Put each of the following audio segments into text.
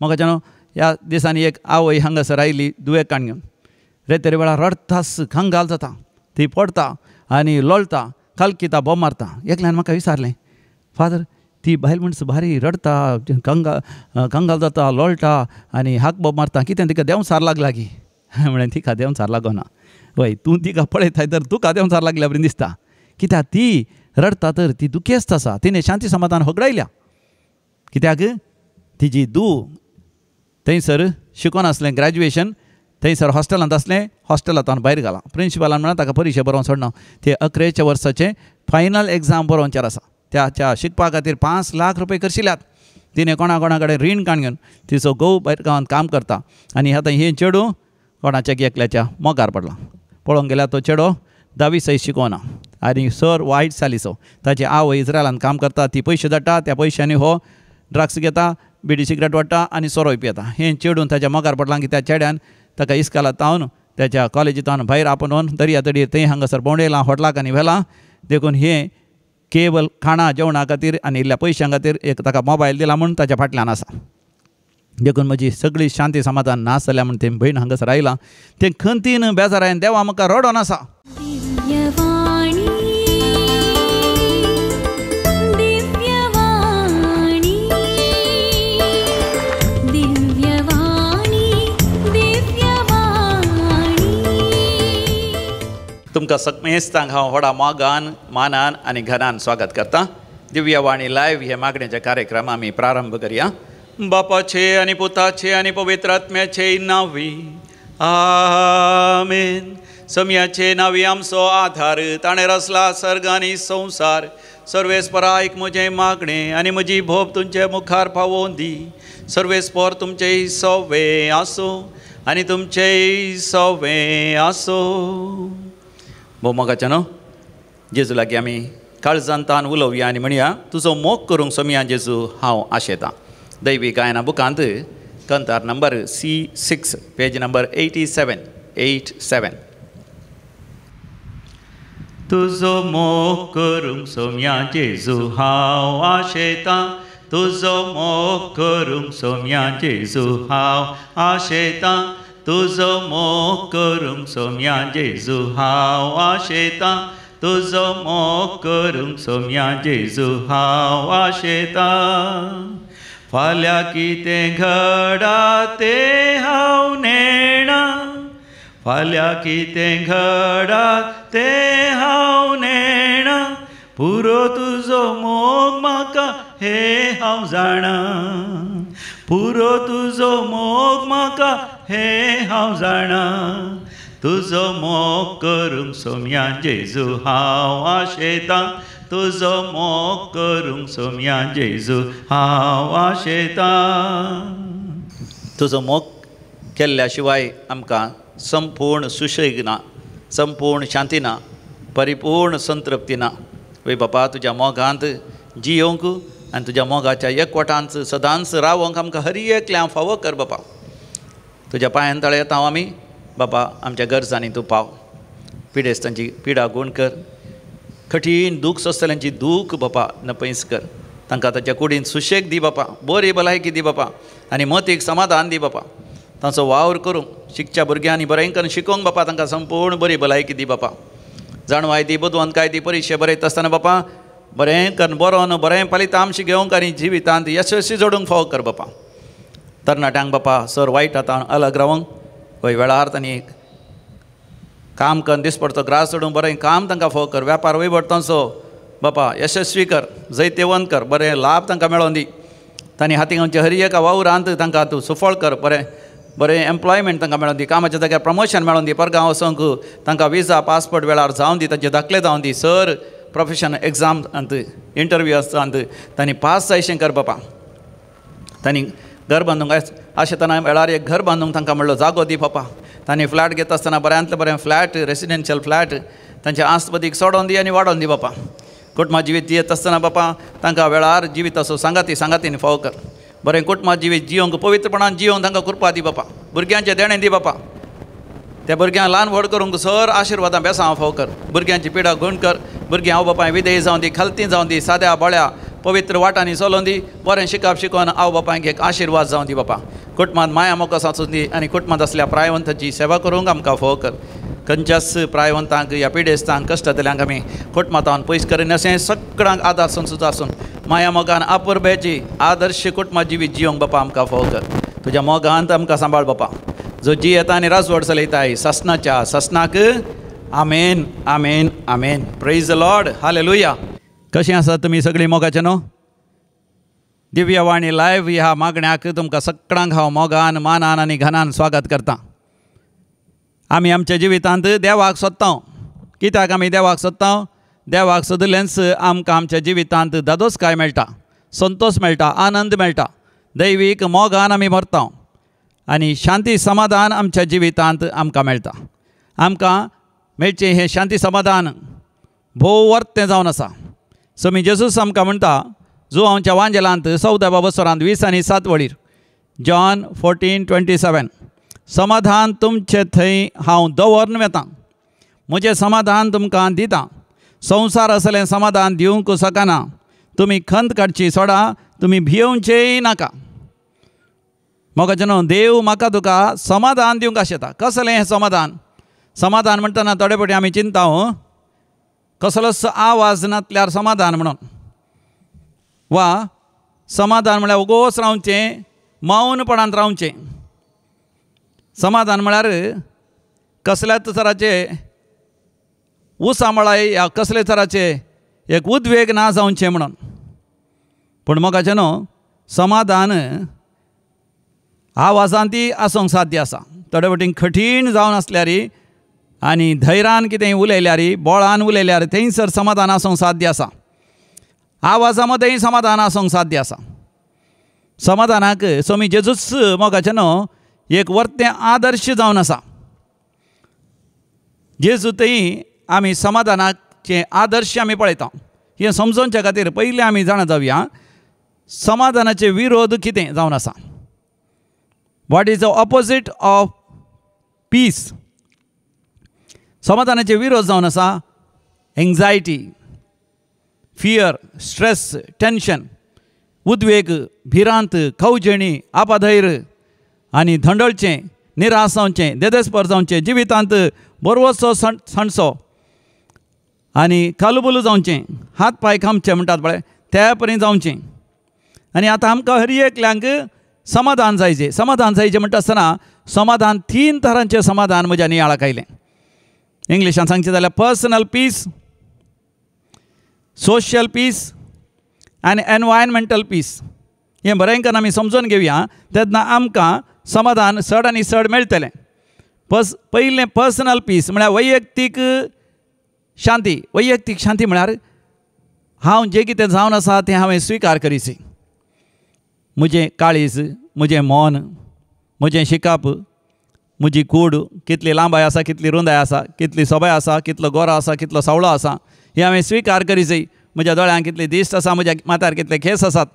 मोगाच्यानो ह्या दिसांनी एक आवय हांगासर आयली दुयेक काण घेवन रेतेर वेळार रडटास कंगाल जाता, ती पडटा आनी लोळटा, कालकिता, बोब मारता. एकल्यान म्हाका विचारलें, फादर ती बायल मनीस भारी रडटा, कंगाल जाता, लोळटा आनी हाक बोब मारता, कितें तिका देंवचार लागला की? म्हळें तिका देंवचार लागना. वय तूं तिका पळयताय तर तुका देंवचार लागल्या बरी दिसता, कित्याक ती रडटा तर ती दुखेस्त आसा, तिणें शांती समाधान होगडायल्या. कित्याक तिजी धूव थंयसर शिकोन आसलें ग्रॅज्युएशन, थंयसर हॉस्टेलांत आसलें, हॉस्टेलांत भायर घालां. प्रिंसिपलान म्हणा ताका परिक्षा बरोवन सोडना, ते 11 वर्साचें फायनल एग्जाम बरोवचेर आसा. त्या शिकपा खातीर 5 लाख रुपये खर्चिल्यात. तिणें कोणा कोणा कडेन रीण काण घेवन तिचो घोव भायर गांवांत काम करता आनी आतां हें चेडूं कोणाच्या एकल्याच्या मोगार पडलां. पळोवंक गेल्यार तो चेडो 10वी सयत शिकोना आनी सर वायट सालीचो. ताची आवय इस्रायलान काम करता, ती पयशे धाडटा, त्या पयशांनी हो ड्रग्स घेता, बिडी सिगरेट वाडटा आनी सोरोय पियेता. हें चेडून ताच्या मोगार पडलां की त्या चेड्यान ताका इस्काला तावन त्याच्या कॉलेजींत भायर आपोवन दर्या तडीर थंय हांगासर भोंवडेलां, हॉटलाक आनी व्हेलां. देखून हें केवल खाणा जेवणा खातीर आनी इल्ल्या पयशां खातीर एक ताका मोबायल दिला म्हूण ताच्या फाटल्यान आसा. देखून म्हजी सगळी शांती समाधान नास जाल्या म्हूण तें भयण हांगासर आयलां. तें खंतीन बेजारायन देवा म्हाका रडोन आसा. तुमकां सगळेस्तांक हांव व्हडा मोगान, मानान आनी घरान स्वागत करता. दिव्यवाणी लायव्ह हे मागणेचे कार्यक्रम आमी प्रारंभ करया. बापाचे आनी पुताचे आनी पवित्र आत्म्याचे नांवी आमेन. समयाचे नांवी आमचो आधार, ताणें रचला सर्ग आनी संवसार. सर्वेस्परा एक म्हजें मागणें आनी म्हजी भोप तुमचे मुखार पावोवन दी. सर्वेस्पर तुमचें सवे आसूं आनी तुमचें सवे आसूं. भोव मोगाच्या न्हू जेजू लागीं आमी काळजान तान उलोवया आनी म्हणया, तुजो मोग करूंक सोमया जेजू हांव आशेतां. दैवी गायना बुकांत कंतार नंबर C6 page number 87 87. तुजो मोग करूंक सोमया जेजू हांव आशेतां, तुजो मोग करूंक सोमया जेजू हांव आशेतां, तुजो मोग करूंक सोमया जेजू हांव आशेतां, तुजो मोग करूंक सोमया जेजू हांव आशेतां. फाल्यां कितें घडा तें हांव नेणा, फाल्यां कितें घडा तें हांव नेणा, पुरो तुजो मोग म्हाका हें हांव जाणा, पुरो तुजो मोग म्हाका हें हांव जाणा. तुजो मोग करूंक सोमया जेजू हांव आशेतां, तुजो मोग करूंक सोमया जेजू हांव आशेतां. तुजो मोग केल्ल्या शिवाय आमकां संपूर्ण सुशेग ना, संपूर्ण शांती ना, परिपूर्ण संतृप्ती ना. वय बापा तुज्या मोगांत जियोवंक आनी तुज्या मोगाच्या एकवटांत सदांच रावोंक आमकां हर एकल्यां फावो कर बापा. तुज्या पांयान तळे येता आमी बापा, आमच्या गरजांनी तूं पाव. पिडेस्तांची पिडा गूण कर, कठीण दूख सोंसतल्यांची दूख बापा नपयस कर, तांकां ताच्या कुडीन सुशेग दी बापा, बरी भलायकी दी बापा आनी मतीक समाधान दी बापा. तांचो वावर करूंक शिकच्या भुरग्यांनी बरें करून शिकोवंक बापा तांकां संपूर्ण बरी भलायकी दी बापा. जाणवाय दी, बुदवंतकाय दी, परिक्षा बरयता आसतना बापा बरें करून बरोवन बरें फलितांश घेवंक आनी जिवितांत यशस्वी जोडूंक फावो कर बापा. तरणाट्यांक बापा सर वायट आतां अलग रावंक वय वेळार तांणी काम करून दिसपडतो ग्रास जोडूंक बरें काम तांकां फावो कर. वेपार वयवट तांचो बापा यशस्वी कर, जैतेवंत कर, बरें लाभ तांकां मेळोवन दी. तांणी हाती घेवचे हर एका वावरांत तांकां तूं सुफळ कर, बरें बरें एम्प्लॉयमेंट तांकां मेळोवन दी, कामाच्या जाग्यार प्रमोशन मेळोवन दी, परगांव वचोंक तांकां विजा पासपोर्ट वेळार जावन दी, तांचे दाखले जावन दी. सर प्रोफेशन एग्जाम अंत इंटरव्यू आसता अंत तांणी पास जायशें कर बापा. तांणी घर बांदूंक आशेतना वेळार एक घर बांदूंक तांकां म्हणलो जागो दी बापा. तांणी फ्लॅट घेता आसतना बऱ्यांतलें बरें फ्लॅट रेसिडेन्शियल फ्लॅट तांच्या आसपदीक सोडोवन दी आनी वाडोवन दी बापा. कुटुंबा जिवीत जियेत आसतना बापा तांकां वेळार जिविताचो सांगाती सांगातीन फावो कर. बरें कुटुंबा जिवीत जियोंक पवित्रपणान जियोंक तांकां कृपा दी बापा. भुरग्यांचें देणें दी बापा, त्या भुरग्यांक ल्हान व्हड करूंक सर आशिर्वादां बेसांव फावो कर. भुरग्यांची पिडा गूण कर, भुरगीं हांव बापाय विदेय जावं दी, खालती जावं दी, साद्या बळ्या पवित्र वाटांनी चलोवन दी, बरें शिकप शिकोवन आवय बापायक एक आशिर्वाद जावं दी बापा। कुटुंबांत माया मोगास आसूं दी आनी कुटुंबांत आसल्या प्रायवंताची सेवा करूंक आमकां फोव कर। खंयच्याच प्रायवंतांक ह्या पिडेस्तांक कश्टांतल्यांक आमी कुटुंबांत पयस करिनासलें सगळ्यांक आदार संसूच आसून माया मोगान आपुरबेची आदर्श कुटुंबा जिवीत जिवंक बापा आमकां फोव कर। तुज्या मोगांत आमकां सांबाळ बापा, जो जियेता आनी राजवट चलयताय सासणाच्या सासणाक। आमेन आमेन आमेन। Praise the Lord, hallelujah. कशें आसा तुमी सगळीं मोगाचें न्हू? दिव्यवाणी लायव्ह ह्या मागण्याक तुमकां सगळ्यांक हांव मोगान मानान आनी घनान स्वागत करतां। आमी आमच्या जिवितांत देवाक सोदता। कित्याक आमी देवाक सोदता? देवाक सोदलेंच आमकां आमच्या जिवितांत दादोसकाय मेळटा, संतोश मेळटा, आनंद मेळटा। दैवीक मोगान आमी मरता आनी शांती समाधान आमच्या जिवितांत आमकां मेळटा। आमकां मेळचें हें शांती समाधान भोव वर्तें जावन आसा। स्वामी जेजूस आमकां म्हणटा जो आमच्या वांजेलांत 14 वसरांत 20 आनी 7 वळीर, जॉन 14:27, समाधान तुमचे थंय हांव दवरून वेतां, म्हजें समाधान तुमकां दितां, संवसार असलें समाधान दिवंक शकना, तुमी खंत काडची सोडा, तुमी भियोवचेय नाका। मोगाचें न्हू, देव म्हाका तुका समाधान दिवंक आशेता। कसलें हें समाधान? समाधान म्हणटना थोडे फावटी आमी चिंता कसलोच आवाज नासल्यार समाधान म्हणून, वा समाधान म्हळ्यार उगोस रावचें, मौनपणान रावचें। समाधान म्हळ्यार कसल्याच तराचे उसामळाय या कसले तराचे एक उद्वेग ना जावचें म्हणून। पूण मोगाचें न्हू, समाधान आवाजान ती आसूंक साध्य आसा। थोडे फावटी कठीण जावन आसल्यार आनी धैर्यान कितें उलयल्यार, बोळान उलयल्यार थंयसर समाधान आसूंक साध्य आसा। आवाजा मदेंय समाधान आसूंक साध्य आसा। समाधानाक स्वामी जेजूस मोगाचें न्हू एक वर्तें आदर्श जावन आसा। जेजू थंय आमी समाधानाचें आदर्श आमी पळयता। हें समजोवच्या खातीर पयलीं आमी जाणा जावया समाधानाचे विरोध कितें जावन आसा। What is the opposite of peace? समाधानाचे विरोध जावन आसा एंग्जायटी, फियर, स्ट्रेस, टेन्शन, उद्वेग, भिरांत, खवजेणी, आपाधैर्य आनी धंडळचें, निराश जावचें, देदेस्पर जावचें, जिवितांत बरवसो सणसो आनी कालुबुलू जावचें, हात पांय खामचे म्हणटात पळय त्या परी जावचें। आनी आतां आमकां हर एकल्यांक समाधान जायचें। समाधान जायचें म्हणटा आसतना समाधान 3 तरांचें समाधान म्हज्या नियाळाक आयलें। इंग्लिशान सांगचें जाल्यार पर्सनल पीस, सोशल पीस आनी एनवायरमेंटल पीस। हें बरें करून आमी समजून घेवया तेन्ना आमकां समाधान चड आनी चड मेळटलें। पयलें पर्सनल पीस म्हळ्यार वैयक्तीक शांती। वैयक्तीक शांती म्हळ्यार हांव जें कितें जावन आसा तें हांवें स्विकार करीची, म्हजें काळीज, म्हजें मन, म्हजें शिकप, म्हजी कूड कितली लांबाय आसा, कितली रुंदाय आसा, कितली सोबाय आसा, कितलो गोरो आसा, कितलो सावळो आसा, हें हांवें स्विकार करीची। म्हज्या दोळ्यांक कितली दिश्ट आसा, म्हज्या माथ्यार कितले केंस आसात,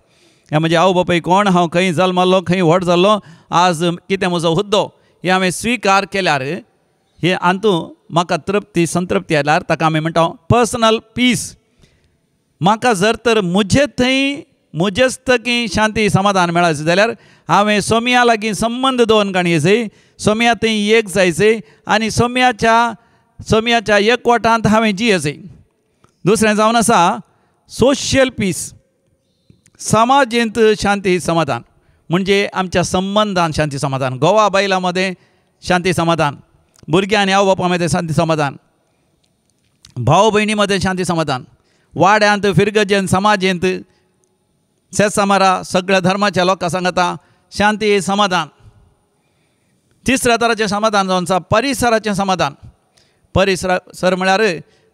हें म्हजें आवय बापूय कोण, हांव खंय जल्मल्लो, खंय व्हड जाल्लो, आज कितें म्हजो हुद्दो, हें हांवें स्विकार केल्यार हें हातूंत म्हाका तृप्ती संतृप्ती आयल्यार ताका आमी म्हणटा पर्सनल पीस। म्हाका जर तर म्हजे थंय म्हजेच तकी शांती समाधान मेळायचें जाल्यार हांवें सोम्या लागीं संबंद दवरून काडयेचें, सोम्या थंय एक जायचें आनी सोम्याच्या एकवटांत हांवें जियेचें। दुसरें जावन आसा सोशल पीस, समाजेंत शांती समाधान म्हणजे आमच्या संबंदान शांती समाधान, गोवा बायलां मदें शांती समाधान, भुरग्यां आनी आवय बापाय मदें शांती समाधान, भाव भयणी मदें शांती समाधान, वाड्यांत फिरगजेन समाजेंत सेसामारा सगळ्या धर्माच्या लोकां सांगता शांती समाधान। तिसऱ्या तराचें समाधान जावन आसा परिसराचें समाधान। परिसर सर म्हळ्यार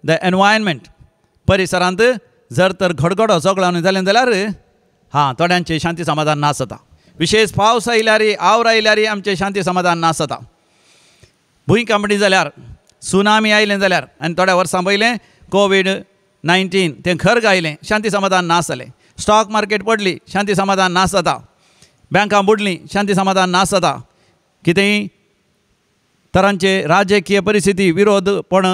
the environment. परिसरांत जर तर घडघडो झगडावन जालें जाल्यार हां थोड्यांचें शांती समाधान नास जाता। विशेष पावस आयल्यार, आवर आयल्यार आमचें शांती समाधान नास जाता। भुंयकांपणी जाल्यार, सुनामी आयलें जाल्यार, आनी थोड्या वर्सां पयलें कोवीड-19 तें खर्ग आयलें, शांती समाधान नास जालें। स्टॉक मार्केट पडली, शांती समाधान नास जाता। बँकां बुडलीं, शांती समाधान नास जाता। कितेंय तरांचे राजकीय परिस्थिती विरोधपण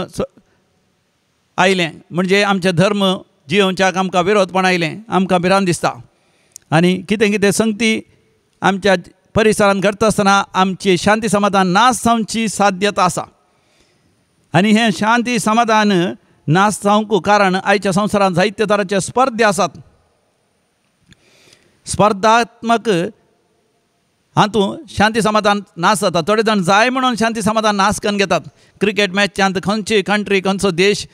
आयलें म्हणजे आमचे धर्म जियोवच्याक आमकां विरोधपण आयलें, आमकां भिरांत दिसता आनी कितें कितें संगती आमच्या परिसरांत घडटा आसतना आमची शांती समाधान नाश जावची साध्यता आसा. आनी हें शांती समाधान नाश जावंक कारण आयच्या संवसारांत जायते तरांचे स्पर्धे आसात. स्पर्धात्मक हातूंत शांती समाधान नाश जाता. थोडे जाण जाय म्हणून शांती समाधान नाश करून घेतात. क्रिकेट मॅचांत खंयची कंट्री खंयचो देश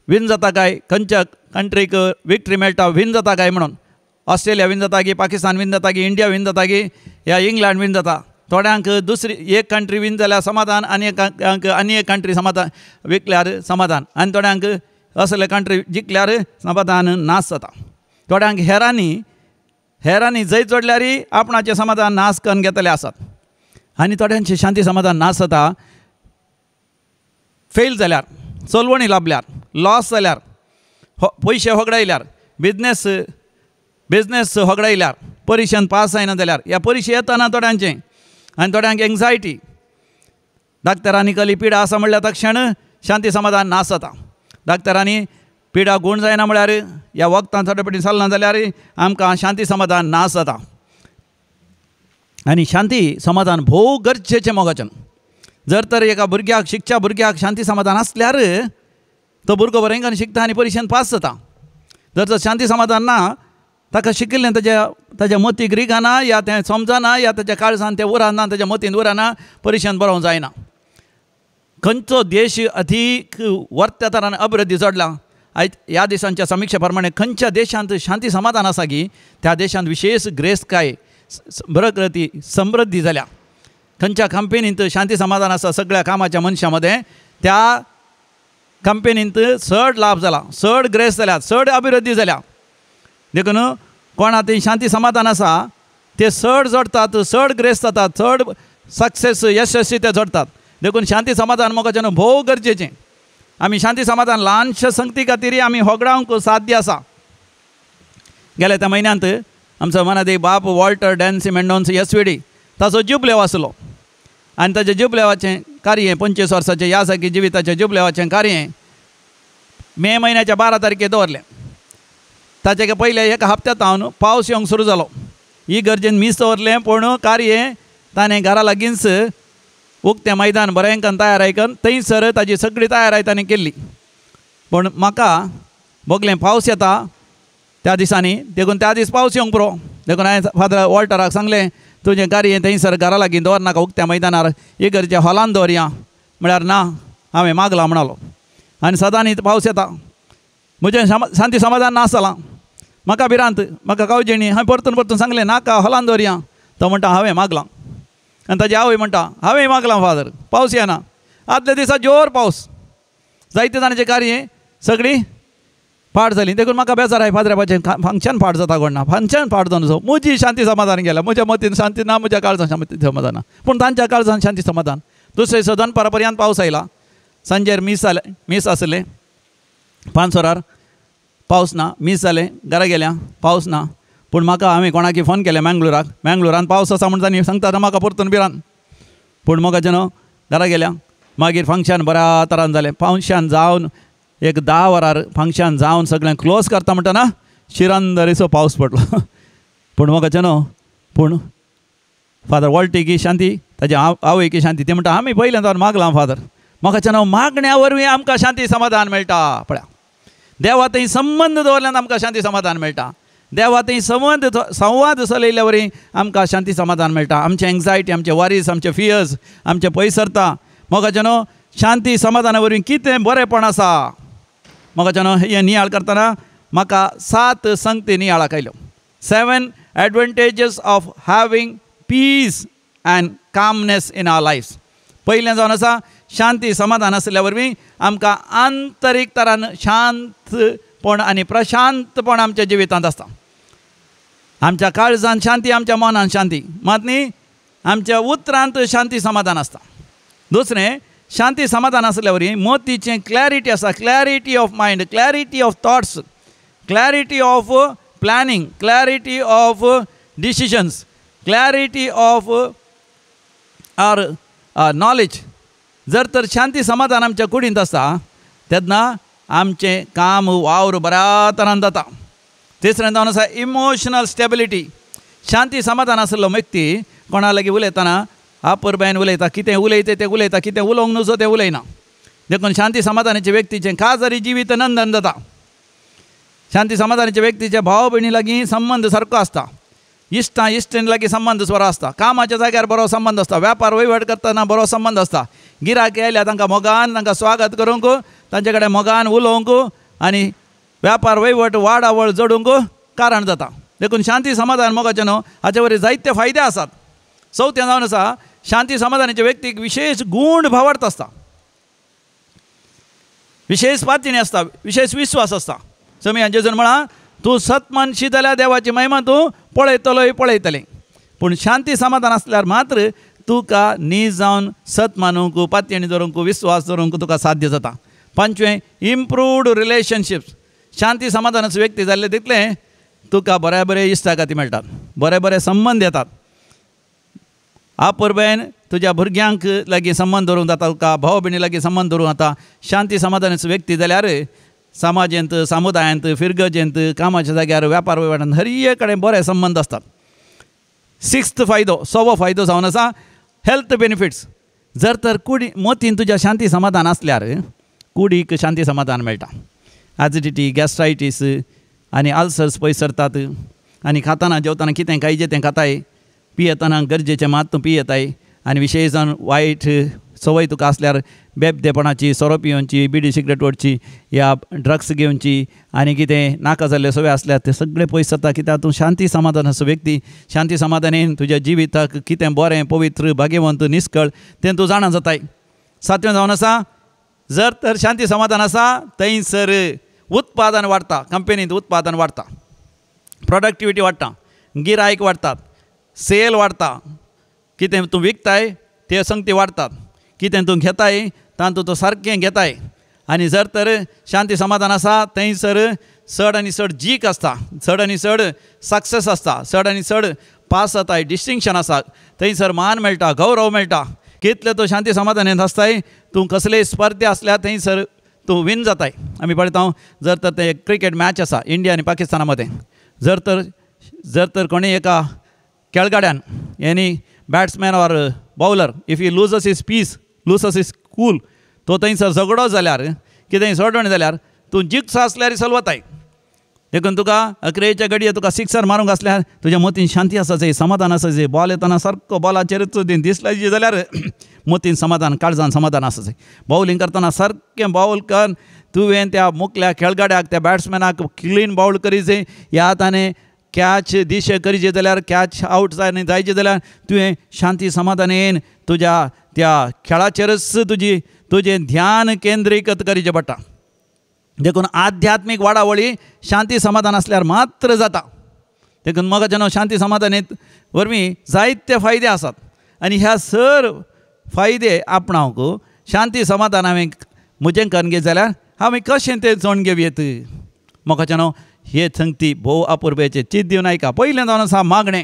विन जाता काय, खंयच्या कंट्रीक विक्ट्री मेळटा विन जाता काय म्हणून, ऑस्ट्रेलिया विन जाता की पाकिस्तान विन जाता की इंडिया विन जाता की या इंग्लंड विन जाता. थोड्यांक दुसरी एक कंट्री विन जाल्यार समाधान आनी आनी एक कंट्री समाधान विकल्यार समाधान, आनी थोड्यांक असले कंट्री जिखल्यार समाधान नाश जाता. थोड्यांक हेरांनी जैत जोडल्यार आपणाचें समाधान नाश करून घेतले आसात. आनी थोड्यांचें शांती समाधान नाश जाता फेल जाल्यार, चलवणी लाभल्यार, लॉस जाल्यार, पयशे होगडायल्यार, बिजनेस होगडायल्यार, परिक्षेन पास जायना जाल्यार, ह्या परिक्षा येतना थोड्यांचें आनी थोड्यांक एंग्जायटी, डाक्टरांनी कसली पिडा आसा म्हणल्यार तक्षण शांती समाधान नाश जाता. डाक्टरांनी पिडा गूण जायना म्हळ्यार ह्या वखदां थोडे पटी चलना जाल्यार आमकां शांती समाधान नाश जाता. आनी शांती समाधान भोव गरजेचें मोगाच्यान. जर तर एका भुरग्याक शिकच्या भुरग्याक शांती समाधान आसल्यार तो भुरगो बरें करून शिकता आनी परिक्षेन पास जाता. जर तर शांती समाधान ना, ताका शिकिल्लें ताज्या ताज्या मतीक रिगाना या तें समजना या ताज्या काळजान तें उरना, ताज्या मतीन उरना, परिक्षेन बरोवंक जायना. खंयचो देश अधीक वर्त्या तरान अभिवृद्धी जोडला आयज ह्या दिसांच्या समिक्षे प्रमाणे खंयच्या देशांत शांती समाधान आसा की त्या देशांत विशेष ग्रेस्तकाय प्रगती समृद्धी जाल्या. खंयच्या कंपनींत शांती समाधान आसा सगळ्या कामाच्या मनशां मदें त्या कंपनींत चड लाभ जाला, चड ग्रेस जाल्या, चड अभिवृद्धी जाल्या. देखून कोणा थंय शांती समाधान आसा ते चड जोडटात, चड ग्रेस जातात, चड सक्सेस यशस्वी ते जोडटात. देखून शांती समाधान मोगाचें भोव गरजेचें. आमी शांती समाधान ल्हानशा संगती खातीर आमी होगडावंक साध्य आसा. गेल्या त्या म्हयन्यांत आमचो मनादेक बाप वॉल्टर डॅन्सी मेंडोन्स एस.वी.डी. ताचो जुबलेव आसलो आनी ताच्या जुबलेवाचें कार्य 25 वर्साचें ह्या सारकी जिविताचें जुबलेवाचें कार्य मे म्हयन्याच्या 12 तारखेर दवरलें. ताचे पयले एका हप्त्यांत हांव पावस येवंक सुरू जालो. ही गरजेन मीस दवरलें, पूण कार्य ताणें घरा लागींच उक्तें मैदान बरें करून तयार आयकन थंयसर ताजी सगळी तयाराय ताणें केल्ली. पूण म्हाका भोगलें पावस येता त्या दिसांनी, देखून त्या दीस पावस येवंक पुरो. देखून हांवें फादर वॉल्टराक सांगलें तुजें कार्य थंयसर घरा लागीं दवरनाका, उक्त्या मैदानार इगर्जे हॉलान दवरया. म्हळ्यार ना, हांवें मागलां म्हणालो. आनी सदांनी पावस येता, म्हजें शांती समाधान नास जालां, म्हाका भिरांत, म्हाका कावजेणी. हांवें परतून परतून सांगलें नाका हॉलान दवरया. तो म्हणटा हांवें मागलां. आनी ताजी आवय म्हणटा हांवें मागलां फादर, पावस येना. आदल्या दिसा जोर पावस, जायते जाणांचें कार्य सगळीं पाड जाली. देखून म्हाका बेजार आय फादराबाचें फंक्शन पाड जाता कोण ना, फंक्शन पाड जावन सो म्हजी शांती समाधान गेल्या, म्हज्या मतीन शांती ना, म्हज्या काळजान शांती समाधान ना, पूण तांच्या काळजान शांती समाधान. दुसरे दिसा दनपारा पर्यंत पावस आयला. सांजेर मीस जालें, मीस आसलें 5 वरार, पावस ना, मीस जालें, घरा गेल्या, पावस ना. पूण म्हाका हांवें कोणाकी फोन केलें मँगलोराक, मँगलोरान पावस आसा म्हण तांणी सांगता म्हाका परतून भिरांत. पूण मोगाचें न्हू घरा गेल्या, मागीर फंक्शन बऱ्या तरान जालें. फंक्शन जावन एक 10 वरार फंक्शन जावन सगळें क्लोज करता म्हणटना शिरंदरीचो पावस पडलो. पूण मोगाचें न्हू, पूण फादर वॉल्टीकी शांती, ताजी आवयकी शांती. ती म्हणटा आमी पयलें जावन मागलां फादर. मोगाचें न्हू मागण्या वरवीं आमकां शांती समाधान मेळटा. पळया देवा थंय संबंद दवरल्यान आमकां शांती समाधान मेळटा. देवा थंय संबंद संवाद चलयल्ल्या वरवीं आमकां शांती समाधान मेळटा. आमचे एंग्जायटी, आमचे वरीस, आमचे फियर्स, आमचे पयसरता. मोगाचें न्हू शांती समाधाना वरवीं कितें बरेंपण आसा. मोगाचें न्हू हें नियाळ करतना म्हाका 7 संगती नियाळाक आयल्यो. 7 advantages of having peace and calmness in our life. पयलें जावन आसा शांती समाधान आसल्या वरवीं आमकां आंतरीक तरान शांतपण आनी प्रशांतपण आमच्या जिवितांत आसता. आमच्या काळजान शांती, आमच्या मनान शांती, मात न्ही आमच्या उतरांत शांती समाधान आसता. दुसरें शांती समाधान आसल्या वरवीं मतीचें क्लॅरिटी आसा, clarity of mind, clarity of thoughts, clarity of planning, clarity of decisions, clarity of our knowledge. जर तर शांती समाधान आमच्या कुडींत आसता तेन्ना आमचें काम वावर बऱ्या तरान जाता. तिसरें जावन आसा इमोशनल स्टेबिलिटी. शांती समाधान आशिल्लो व्यक्ती कोणा लागीं उलयतना आपुरबायेन उलयता, कितें उलयता तें उलयता, कितें उलोवंक नजो तें उलयना. देखून शांती समाधानाचे व्यक्तीचें काजारी जिवीत नंदन जाता. शांती समाधानाच्या व्यक्तीचे भाव भयणी लागीं संबंद सारको आसता, इश्टां इश्टीण लागीं संबंद बरो आसता, कामाच्या जाग्यार बरो संबंद आसता, व्यापार वहिवट करतना बरो संबंद आसता. गिरायक आयल्यार तांकां मोगान तांकां स्वागत करूंक, तांचे कडेन मोगान उलोवंक आनी व्यापार वहिवट वाडावळ जोडूंक कारण जाता. देखून शांती समाधान मोगाचें न्हू हाचे वरी जायते फायदे आसात. चवथें जावन आसा शांती समाधानाच्या व्यक्तीक विशेष गूण भावार्थ आसता, विशेष पातणी आसता, विशेष विश्वास आसता. समी जेजून म्हळां तूं सत मानशी जाल्यार देवाची महिमा तूं पळयतलोय पळयतलें. पूण शांती समाधान आसल्यार मात्र तुका नीज जावन सत मानूंक, पातयेणी दवरूंक, विश्वास दवरूंक तुका साध्य जाता. पांचवें इम्प्रूव्ड रिलेशनशिप्स. शांती समाधानाचो व्यक्ती जाल्ले तितलें तुका बरे बरे इश्टागती मेळटात, बरे बरे संबंद येतात. आपुरबायेन तुज्या भुरग्यांक लागीं संबंद दवरूंक जाता, तुका भाव भयणी लागीं संबंद दवरूंक जाता. शांती समाधानाचो व्यक्ती जाल्यार समाजेंत, समुदायांत, फिरगजेंत, कामाच्या जाग्यार, व्यापार वहिवटांत हर एक कडेन बरे संबंद आसतात. सिक्स्थ फायदो, सवो फायदो जावन आसा हेल्थ बेनिफिट्स. जर तर कुडी मोतीन तुज्या शांती समाधान आसल्यार कुडीक शांती समाधान मेळटा. ॲसिडिटी, गॅस्ट्रायटीस आनी अल्सर्स पयस सरतात. आनी खाताना जेवतना कितें खायचें तें खाताय, पियेतना गरजेचें मात तूं पियेताय. आनी विशेश जावन वायट संवय तुका आसल्यार बेबदेपणाची, सोरो पिवची, बिडी सिगरेट ओडची या ड्रग्स घेवची आनी कितें नाका जाल्ले संवय आसल्यार ते सगळे पयस जाता. कित्याक तूं शांती समाधान आसो व्यक्ती. शांती समाधानेन तुज्या जिविताक कितें बरें, पवित्र, भाग्यवंत, निस्कळ तें तूं जाणा जाताय. सातवें जावन आसा जर तर शांती समाधान आसा थंयसर उत्पादन वाडटा, कंपनींत उत्पादन वाडटा, प्रोडक्टिविटी वाडटा, गिरायक वाडटात, सेल वाडटा, कितें तूं विकताय ते संगती वाडटात, कितें तूं घेताय तातूंत तूं सारकें घेताय. आनी जर तर शांती समाधान आसा थंयसर चड आनी चड जीक आसता, चड आनी चड सक्सेस आसता, चड आनी चड पास जाताय, डिस्टिंक्शन आसा, थंयसर मान मेळटा, गौरव मेळटा. कितले तूं शांती समाधानेंत आसताय, तूं कसलेय स्पर्धे आसल्यार थंयसर तूं विन जाताय. आमी पळयता जर तर ते क्रिकेट मॅच आसा इंडिया आनी पाकिस्ताना मदें, जर तर कोणी एका खेळगड्यान any batsman or bowler if he loses his peace, loses his cool, तो थंयसर झगडो जाल्यार कितेंय सोडवण जाल्यार तूं जिखचो आसल्यार सलवताय. देखून तुका अकरेच्या घडये तुका सिक्सर मारूंक आसल्यार तुज्या मतीन शांती आसा जाय, समाधान आसा जाय. बॉल येतना सारको बॉलाचेरच दिसला जाल्यार मतीन समाधान, काळजान समाधान आसा जाय. बावलिंग करतना सारकें बावल कर, तुवें त्या मुखल्या खेळगड्याक, त्या बॅट्समॅनाक क्लीन बावल करी जाय. ह्या ताणें कॅच दिशे करीचे जाल्यार कॅच आवट जाय जायचे जाल्यार तुवें शांती समाधानेन तुज्या त्या खेळाचेरच तुजी तुजें ध्यान केंद्रीकृत करीचें पडटा. देखून आध्यात्मीक वाडावळी शांती समाधान आसल्यार मात्र जाता. देखून मोगाचें न्हू शांती समाधानेत वरवीं जायते फायदे आसात. आनी ह्या सर फायदे आपणावंक शांती समाधान हांवें म्हजें करून घेत जाल्यार हांवें कशें तें जोण घेवयेत. मोगाचें न्हू हे संगती भोव अपुरबेचें चीत दिवन आयका. पयलें जावन आसा मागणें.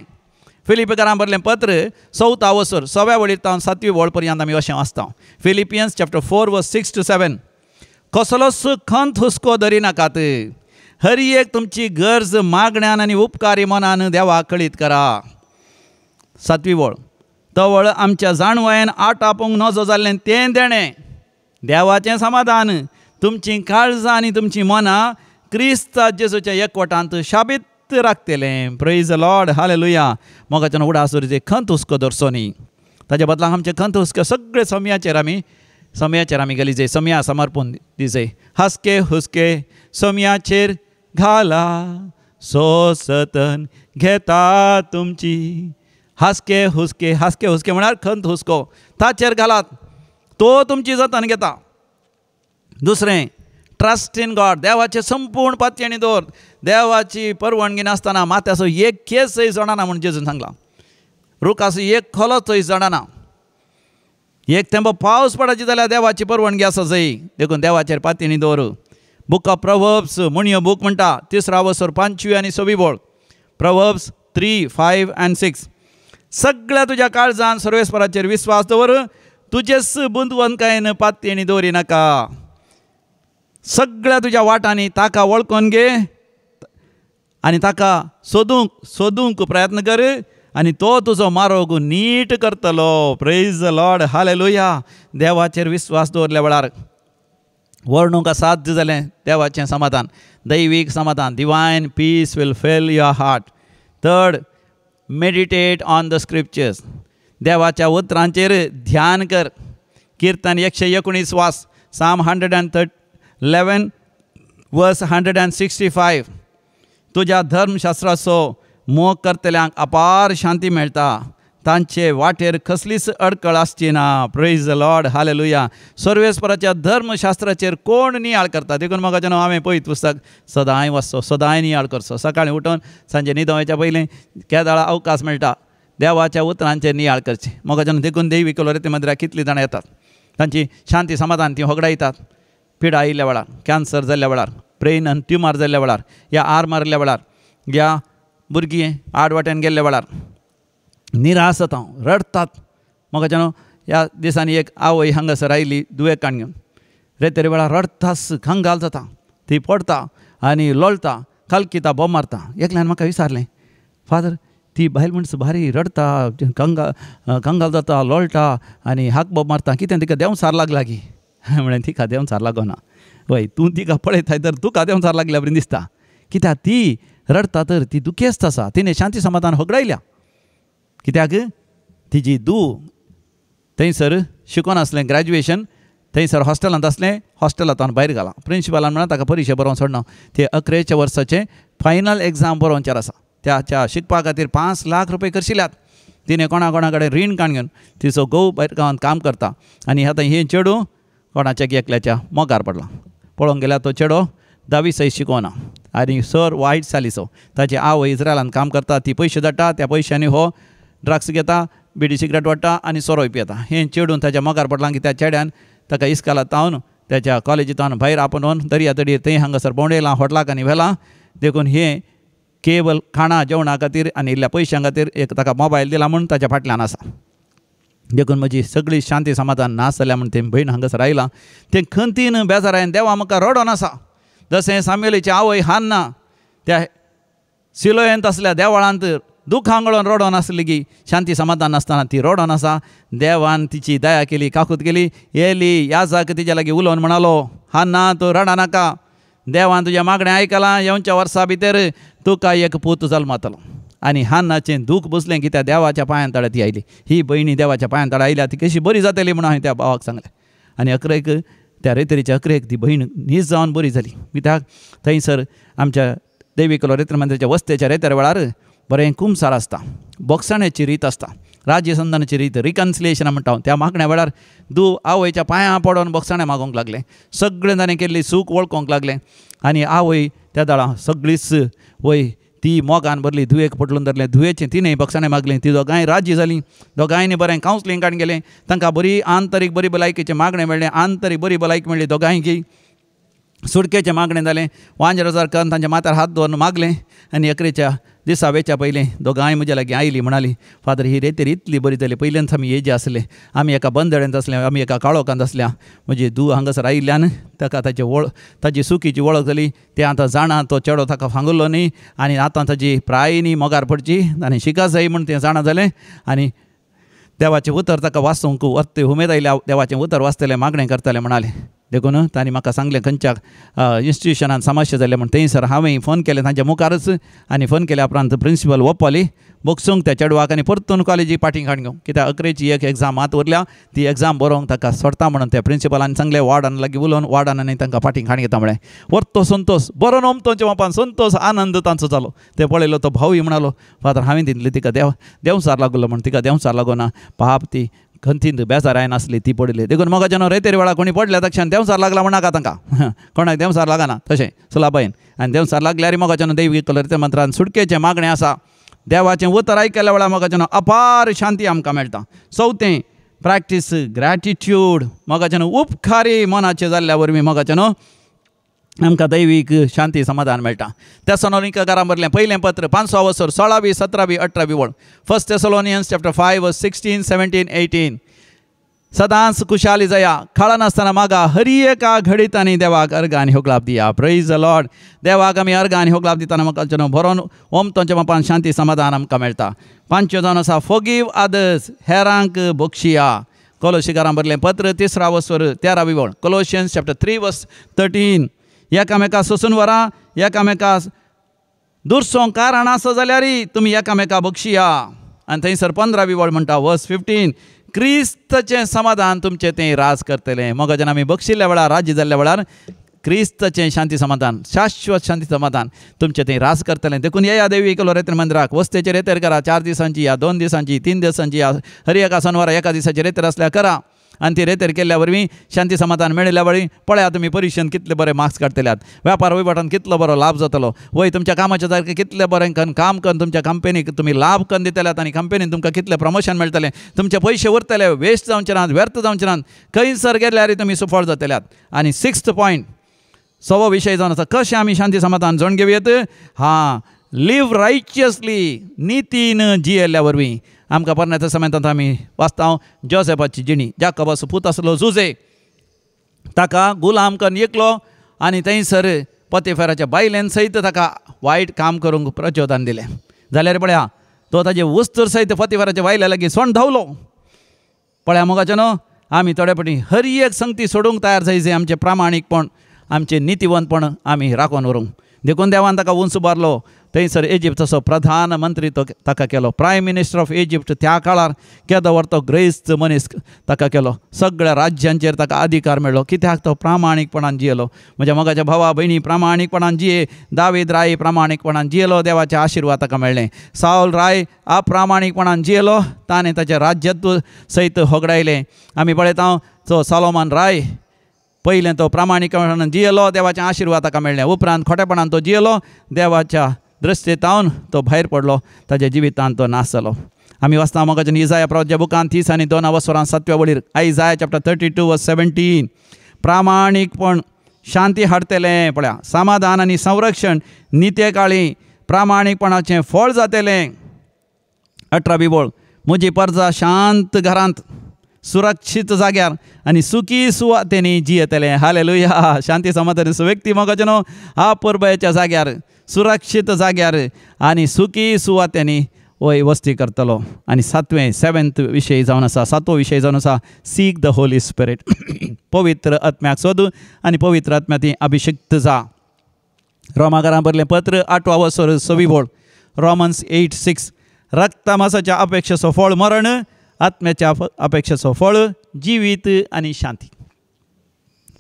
फिलिपीकारां बरलें पत्र चवथो अवसर सव्या वळीर तावन सातवी वळ पर्यंत आमी अशें वाचता. Philippians chapter 4 verse 6 to 7. कसलोच खंत हुस्को धरिनाकात, हर एक तुमची गरज मागण्यान आनी उपकारी मनान देवाक कळीत करा. सातवी वळ तवळ आमच्या जाणवयन आटापूंक नजो जाल्लें तें देणें देवाचें समाधान तुमचीं काळजां आनी तुमचीं मनां क्रिस्ता जेजूच्या एकवटांत शाबीत राखतलें. Praise the Lord, hallelujah. मोगाच्यान उडास दवरिजे, खंत हुस्को दवरचो न्ही. ताच्या बदलाक आमचे खंत हुस्के सगळे समयाचेर आमी घाली समया समर्पण दिजे. हासके हुस्के समयाचेर घाला सोसतन घेता तुमची. हासके हुस्के, हासके हुस्के म्हळ्यार खंत हुस्को ताचेर घालात, तो तुमची जतन घेता. दुसरें ट्रस्ट इन गॉड. देवाचें संपूर्ण पातयेणी दवर. देवाची परवानगी नासतना माथ्याचो एक केसय जणाना म्हूण जेजून सांगलां. रुखाचो एक खोलोचोय जणाना. एक तेंपो पावस पडायची जाल्यार देवाची परवानगी आसा जाय. देखून देवाचेर पातयेणी दवर. बुक ऑफ प्रवर्ब्स म्हणयो बूक म्हणटा तिसरो अवसर 5वी आनी 6वी वळ. प्रवर्ब्स 3, 5 and 6. सगळ्या तुज्या काळजान सर्वेस्पराचेर विस्वास दवर, तुजेच बुंदवंतकायेन पातयेणी दवरिनाका. सगळ्या तुज्या वाटांनी ताका वळखून घे आनी ताका सोदूंक सोदूंक प्रयत्न कर आनी तो तुजो मार्ग नीट करतलो. Praise the Lord, hallelujah. देवाचेर विस्वास दवरल्या वेळार वर्णूंक असाध्य जालें देवाचें समाधान, दैवीक समाधान. Divine peace will fill your heart. Third, meditate on the scriptures. देवाच्या उतरांचेर ध्यान कर. किर्तन 119 वास, Psalm 111 verse 165. तुज्या धर्मशास्त्राचो मोग करतल्यांक अपार शांती मेळटा, तांचे वाटेर कसलीच अडकळ आसची ना. Praise the Lord, hallelujah. सर्वेस्पराच्या धर्मशास्त्राचेर कोण नियाळ करता? देखून म्हाका जेन्ना हांवें पळयत पुस्तक सदांय वाचचो, सदांय नियाळ करचो. सकाळीं उठून सांजे न्हिदों वयच्या पयलीं केदाळा अवकाश मेळटा देवाच्या उतरांचेर नियाळ करचें. म्हाका जेन्ना देखून देवी कलोरेती मंदिराक कितलीं जाणां येतात, तांची शांती समाधान ती होगडायतात. पिडा आयिल्ल्या वेळार, कॅन्सर जाल्ल्या वेळार, ब्रेन आनी ट्युमर जाल्ल्या वेळार, या आर मारिल्ल्या वेळार, या भुरगीं आड वाटेन गेल्ल्या वेळार निराश जाता, रडटात. म्हाका जेन्ना ह्या दिसांनी एक आवय हांगासर आयली दुयें काण घेवन, रेतेरे वेळार रडटाच, कंगाल जाता, ती पडटा आनी लोळटा, कालकिता, बोब मारता. एकल्यान म्हाका विचारलें, फादर ती बायल मनीस भारी रडटा, कंगाल कंगाल जाता, लोळटा आनी हाक बोब मारता, कितें तिका देंवचार लागला की? म्हणलें तिका देंवचार लागना. वय तूं तिका पळयताय तर तुका देंवचार लागल्या बरी दिसता, कित्याक ती रडटा तर ती दुखेस्त आसा, तिणें शांती समाधान होगडायल्या. कित्याक तिजी धूव थंयसर शिकोन आसलें ग्रॅज्युएशन, थंयसर हॉस्टेलांत आसलें, हॉस्टेलांत भायर घालां. प्रिंसिपलान म्हणा ताका परिक्षा बरोवन सोडना, ते 11 वर्साचें फायनल एग्जाम बरोवचेर आसा. त्याच्या शिकपा खातीर 5 लाख रुपये खर्चिल्यात. तिणें कोणा कोणा कडेन रीण काण घेवन तिचो घोव भायर गांवांत काम करता आनी आतां हें चेडूं कोणाच्या एकल्याच्या मोगार पडलां. पळोवंक गेल्यार तो चेडो 10वी सयत शिकोना आनी सर वायट चालीचो. ताची आवय इस्रायलान काम करता, ती पयशे धाडटा, त्या पयशांनी हो ड्रग्स घेता, बिडी सिगरेट वाडटा आनी सोरोय पियेता. हें चेडून ताच्या मोगार पडलां की त्या चेड्यान ताका इस्कालांत तावन त्याच्या कॉलेजींत भायर आपोवन दर्या तडीर थंय हांगासर भोंवडेलां, हॉटलाक आनी व्हेलां. देखून हें केवल खाणा जेवणा खातीर आनी इल्ल्या पयशां खातीर एक ताका मोबायल दिला म्हूण ताच्या फाटल्यान आसा. देखून म्हजी सगळी शांती समाधान नाश जाल्या म्हूण तें भयण हांगासर आयलां. तें खंतीन बेजारायन देवा म्हाका रडोन आसा. जशें साम्युएलाची आवय हान्ना त्या सिलोयंत आसल्या देवळांत दुखां गळोन रडोन आसली की शांती समाधान नासतना ती रडोन आसा. देवान तिची दया केली, काकूत केली. येली याजाक तिच्या लागीं उलोवन म्हणालो, हान्ना तूं रडा नाका, देवान तुज्या मागणें आयकलां, येवच्या वर्सा भितर तुका एक पूत जल्मतलो. आनी हान्नाचें दूख बसलें की त्या देवाच्या पांयान तळ्या ती आयली. ही भयणी देवाच्या पांयान तळ्या आयल्या, ती कशी बरी जातली म्हणून हांवें त्या भावाक सांगलें. आनी अकरेक त्या रेतरीच्या अकरेक ती भयण न्हीज जावन बरी जाली. कित्याक थंयसर आमच्या देवी कलोरेत्र मंदिराच्या वस्तेच्या रेतर वेळार बरें कुमसार आसता, बोगसाण्याची रीत आसता, राज्यसंधानाची रीत, रिकन्सिलिएशन म्हणटा हांव. त्या मागण्या वेळार दू आवयच्या पांयां पडोन बोगसाणें मागोवंक लागलें, सगळें ताणें केल्ली सूख वळखोवंक लागलें. आनी आवय त्या दळां सगळीच वय ती मोगान भरली, धुवेक पटलून धरलें, धुवेचें तिणें बोगसाणें मागलें. ती दोगांय राजी जालीं, दोगांयनी बरें कावन्सिलींग काडून गेलें, तांकां बरी आंतरीक बरी भलायकेचें मागणें मेळ्ळें, आंतरीक बरी भलायकी मेळ्ळी, दोगांयकी सुटकेचें मागणें जालें. वांज रोजार करून तांच्या माथ्यार हात दवरून मागलें आनी अकरेच्या दिसा वेच्या पयलीं दोगांय म्हज्या लागीं आयलीं, म्हणाली फादर ही रेतेर इतली बरी जाली, पयल्यानच आमी हेजे आसले, आमी एका बंदड्यांत आसले, आमी एका काळोखांत आसल्या, म्हजी धूव हांगासर आयिल्ल्यान ताका ताचे वळ ताची सुकीची वळख जाली, तें आतां जाणा तो चेडो ताका फांगुल्लो न्ही आनी आतां ताजी प्रायनी मोगार पडची आनी शिका जाय म्हूण तें जाणा जालें. आनी देवाचें उतर ताका वाचूंक वत्ते उमेद आयल्या, देवाचें उतर वाचतलें, मागणें करतलें म्हणालें. देखून तांणी म्हाका सांगलें खंयच्या इन्स्टिट्युशनान समस्या जाल्ले म्हूण. थंयसर हांवें फोन केलें तांच्या मुखारच आनी फोन केल्या उपरांत प्रिंसिपल ओपली बोगसूंक त्या चेडवाक आनी परतून कॉलेजी पाटीं काडून घेवंक, कित्याक अकरेची एक एग्जाम मात उरल्या, ती एग्जाम बरोवंक ताका सोडटा म्हणून त्या प्रिंसिपलान सांगलें. वॉर्डान लागीं उलोवन वॉर्डान आनी तांकां पाटीं काडून घेता म्हळें. वरतो संतोश बरो नोमतोच्या बापान संतोश आनंद तांचो जालो. ते पळयलो तो भावूय म्हणालो, फादर हांवें दितली तिका देव देंवचार लागलो म्हूण, तिका देंवचार लागोना, पाप ती खंतीन बेजाराय नासली ती पडिल्ली. देखून म्हाका जेन्ना रेतेर वेळा कोणी पडल्या तक्षण देंवचार लागला म्हण नाका तांकां, कोणाक देंवचार लागना तशें सुलाबायन. आनी देंवचार लागल्यार म्हाका जेन्ना देवी कलर मंत्रान सुटकेचें मागणें आसा, देवाचें उतर आयकल्या वेळार म्हाका जेन्ना अपार शांती आमकां मेळटा. चवथें प्रॅक्टीस ग्रॅटिट्यूड, म्हाका जेन्ना उपकारी मनाचें जाल्ल्या वरवीं म्हाका जेन्ना आमकां दैवीक शांती समाधान मेळटा. तेसलोनिकारां बरलें पयलें पत्र 5 वसर 16वी 17वी 18वी वळ, 1 Thessalonians chapter 5 verse 16 17 18. सदांच खुशाली जाया, खाळा नासतना मागा, हरी एका घडीत आनी देवाक अर्गां आनी होगलाप दिया. Praise the Lord. देवाक आमी अर्गां आनी होगलाप दितना म्हाका भरोन ओम तोंच्या बापान शांती समाधान आमकां मेळटा. पांचव्यो जावन आसा फोगीव आदर्स, हेरांक बक्षिया. कोलोशिकारां बरलें पत्र 3 वस्वर 13 विवळ, कोलोशियन्स चॅप्टर 3 वर्स 13. एकामेका सोसून वरा, एकामेका दुरसोंक कारण आसा जाल्यार तुमी एकामेका बक्षिया. आनी थंयसर 15 विवळ म्हणटा वर्स 15, क्रिस्ताचें समाधान तुमचें तें राज करतलें. मोगाच्यान आमी बक्षिल्ल्या वेळार, राज्य जाल्ल्या वेळार क्रिस्ताचें शांती समाधान, शाश्वत शांती समाधान तुमचें तें राज करतलें. देखून येया देवी केलो रेतर मंदिराक, वस्तेचेर रेतर करा, 4 दिसांची या 2 दिसांची, 3 दिसांची या हर एका सनवारा एका दिसाची रेतर आसल्यार करा. आनी ती रेतर केल्ल्या वरवीं शांती समाधान मेळिल्ल्या वरवीं पळया तुमी परिक्षेंत कितले बरे मार्क्स काडटल्यात, व्यापार वहिवाटान कितलो बरो लाभ जातलो, वय तुमच्या कामाच्या जाग्यार कितले बरें करून काम करून तुमच्या कंपनीक तुमी लाभ करून दितल्यात आनी कंपनीन तुमकां कितलें प्रमोशन मेळटलें, तुमचे पयशे उरतले, वेस्ट जावचे नात, व्यर्थ जावचे नात, खंयसर गेल्यार तुमी सुफळ जातल्यात. आनी 6th point, 6वो विशय जावन आसा कशें आमी शांती समाधान जोड घेवयेत. हां, लिव रायचियसली, नितीन जियेल्ल्या वरवीं. आमकां पोरण्या तेस्तामेंतांत आमी वाचता जोसेफाची जिणी. जाकबाचो पूत आसलो जुजे, ताका गुलाम करून एकलो आनी थंयसर पोतीफेराच्या बायलेन सयत ताका वायट काम करूंक प्रचोदन दिलें. जाल्यार पळया तो ताजे वस्तूर सयत पोतीफेराच्या बायले लागीं सोंड धांवलो. पळया मोगाचें न्हू, आमी थोडे फावटी हर एक संगती सोडूंक तयार जाय, आमचें प्रामाणीकपण, आमचें नितीवंतपण आमी राखून व्हरूंक. देखून देवान ताका उंच उबारलो, थंयसर इजिप्ताचो प्रधानमंत्री तो ताका केलो, प्रायम मिनिस्टर ऑफ इजिप्त. त्या काळार केदो व्हड तो ग्रेस्त मनीस ताका केलो, सगळ्या राज्यांचेर ताका अधिकार मेळ्ळो. कित्याक? तो प्रामाणीकपणान जियेलो. म्हज्या मोगाच्या भावा भयणी, प्रामाणीकपणान जिये. दावीद राय प्रामाणीकपणान जियेलो, देवाचे आशिर्वाद ताका मेळ्ळें. सावल राय अप्रामाणीकपणान जियेलो, ताणें ताचें राज्यत्व सयत होगडायलें. आमी पळयता तो सालोमन राय पयलें तो प्रामाणीकपणान जियेलो, देवाचे आशिर्वाद ताका मेळ्ळें. उपरांत खोटेपणान तो जियेलो, देवाच्या दृश्टेतावन तो भायर पडलो, ताज्या जिवितांत तो नाश जालो. आमी वाचता मोगाच्यान इजाया प्रवाच्या बुकान 30 आनी 2 वसरां 7व्या वळीर, आयजाया चॅप्टर 32 वर्स 17. प्रामाणीकपण शांती हाडटलें, पळया समाधान आनी संरक्षण नित्यकाळी प्रामाणीकपणाचें फळ जातलें. 18 वळ, म्हजी परजा शांत घरांत सुरक्षीत जाग्यार आनी सुखी सुवातेनी जियेतलें. हालेलुया. शांती समाधान सुव्यक्ती मोगाचें न्हू आपुरबायेच्या जाग्यार, सुरक्षीत जाग्यार आनी सुखी सुवातेनी वय वस्ती करतलो. आनी 7th विशय जावन आसा, 7वो विशय जावन आसा सीक the Holi spirit. पवित्र आत्म्याक सोदू आनी पवित्र आत्म्या ती अभिषिक्त जा. रोमाकारां बरलें पत्र 8 वसर 6 वळ, रोमन्स 8:6. रक्तमासाच्या अपेक्षेचो फळ मरण, आत्म्याच्या अपेक्षेचो फळ जिवीत आनी शांती.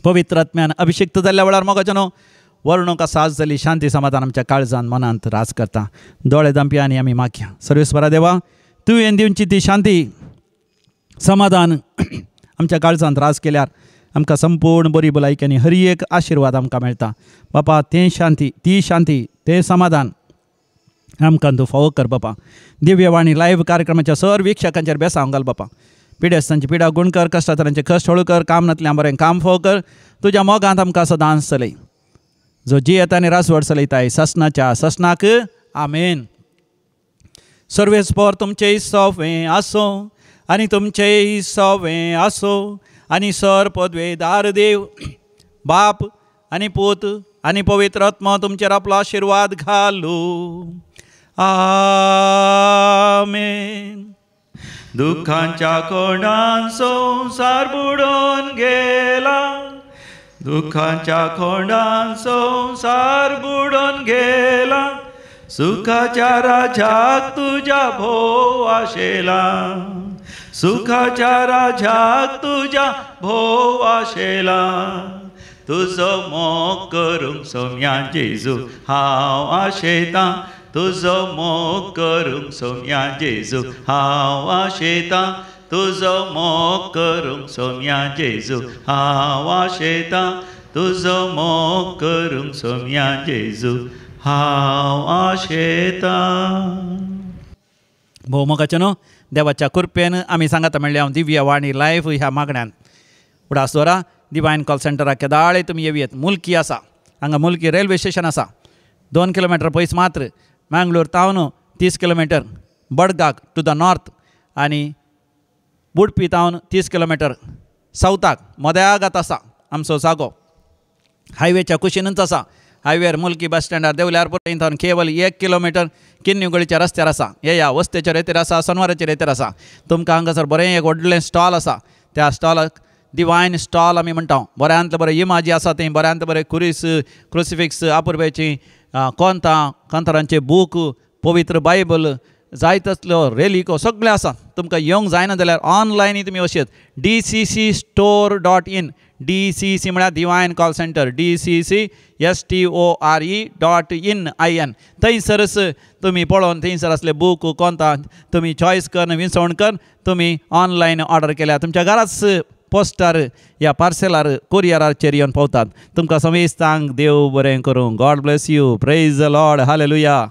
पवित्र आत्म्यान अभिषिक्त जाल्ल्या वेळार मोगाचें न्हू वर्णूक साज जाली शांती समाधान आमच्या काळजान मनांत राज करता. दोळे दांपया आनी आमी मागया. सर्वेस्परा देवा, तुवें दिवची ती शांती समाधान आमच्या काळजांत राज केल्यार आमकां संपूर्ण बरी भलायकी आनी हर एक आशिर्वाद आमकां मेळटा. बापा, तें शांती, ती शांती, तें समाधान आमकां तूं फावो कर बापा. दिव्यवाणी लायव्ह कार्यक्रमाच्या सर वीक्षकांचेर बेसांव घाल बापा. पिडेस्तांची पिडा गुण कर, कश्टांतल्यांचे कश्ट हळू कर, काम नातल्या बरें काम फोव कर. तुज्या मोगांत आमकां सदांच चलय. जो जियेता आनी रासवड चलयताय ससनाच्या ससनाक आमेन. सर्वेस्पर तुमचें सोवें आसो आनी तुमचें सोवें आसो आनी सर पदवेदार देव बाप आनी पूत आनी पवित्र आत्मा तुमचेर आपलो आशिर्वाद घालू. आमेन. दुःखांच्या कोंडान संवसार बुडोवन गेला, दुःखांच्या कोंडान संवसार बुडोवन गेला, सुखाच्या राजाक तुज्या भोव आशेला, सुखाच्या राजाक तुज्या भोव आशेला. तुजो मोग करूंक सोम्या जेजू हांव आशेतां, तुजो मोग करूंक सोम्या जेजू हांव आशेतां, तुजो मोग करूंक सोम्या जेजू हांव आशेतां, तुजो मोग करूंक सोम्या जेजू हांव आशेतां. भोव मोगाचें न्हू देवाच्या कृपेन आमी सांगाता म्हणलें हांव दिव्य वाणी लायव्ह ह्या मागण्यान उडास दवरा. डिवायन कॉल सेंटराक केदाळे तुमी येवयेत. मुल्की आसा हांगा, मुल्की रेल्वे स्टेशन आसा, 2 किलोमिटर पयस मात्र. मँगलोर तावन 30 किलोमिटर, बडगाक टू the north आनी बुडपी तावन 30 किलोमिटर सावथाक मद्यागात आसा आमचो जागो. हायवेच्या कुशीनूच आसा. हायवेर मुल्की बस स्टँडार देंवल्यार पुरो थंय केवल 1 किलोमिटर किन्नी गळीच्या रस्त्यार आसा. येया, वस्तेच्या रेतीर आसा, सोनवाराच्या रेतीर आसा. तुमकां हांगासर बरें एक व्हडलें स्टॉल आसा. त्या स्टॉलाक डिवायन स्टॉल आमी म्हणटा. बऱ्यांतले बरें इमाजी आसा थंय, बऱ्यांतले बरें कुरीस, क्रुसिफिक्स, आपुरब्याची कोंतां, कांतारांचे बूक, पवित्र बायबल, जाय तसल्यो रेलिको सगळें आसा. तुमकां येवंक जायना जाल्यार ऑनलायनूय तुमी वचयत. dccstore.in. DCC म्हळ्यार divine call centre. dccstore.in IN. थंयसरच तुमी पळोवन थंयसर आसले बूक कोंतां तुमी चॉयस करून, विंचवण करून तुमी ऑनलायन ऑर्डर केल्यार तुमच्या घराच पोस्टार या पार्सेलार कुरियराचेर येवन पावतात. तुमकां समेस्तांक देव बरें करूं. God bless you. Praise the Lord. Hallelujah.